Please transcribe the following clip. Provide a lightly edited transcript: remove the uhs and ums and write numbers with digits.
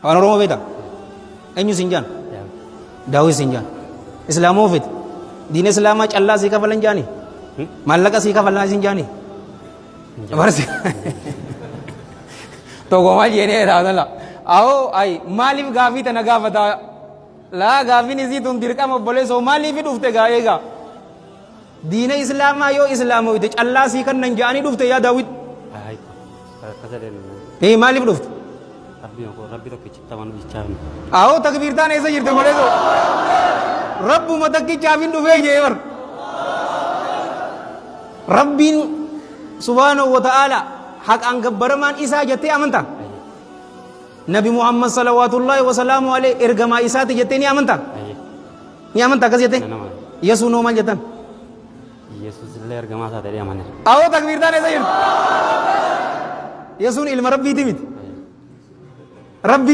Afaan Oromoo beektaa? Eenyu siin jaan? Daawit siin jaan. Islaamoo fete. Diina Islaamaa callaa sii kafalan jaani? Maallaqa sii kafalan siin jaani? Barsi. Tokko maal jeenee taatala. Awoo ay maaliif gaafii tana gaafataa? Laa gaafiin isii tun dirqama obboleessoo maaliif dhufte gaa eegaa? Diina Islaamaa yoo Islaamoyte callaa sii kannan ja'anii dhufte yaa Daawit. Ee maaliif dhufte? Rabbi tokkichitti amanu jechaaf. Ahoo takbiirtaan eessa jirte obboleessoo? Rabbuma takkichaaf hin dhufee jee bar. Rabbiin subhaanahu wa ta'aala haqaan gabbaramaan isaa jettee amantaa? Nabi Muhammad salawaatullaahi wa salaamu alayhi ergamaa isaati jettee ni amantaa? Ni amanta akkas jette? Nan amana. Yesuun hoo maal jettan? Yesuus illee ergamaa isaa ta'ee amane. Awoo takbiirtaan eessa jirti? Yesuun ilma Rabbiiti miti. Rabbi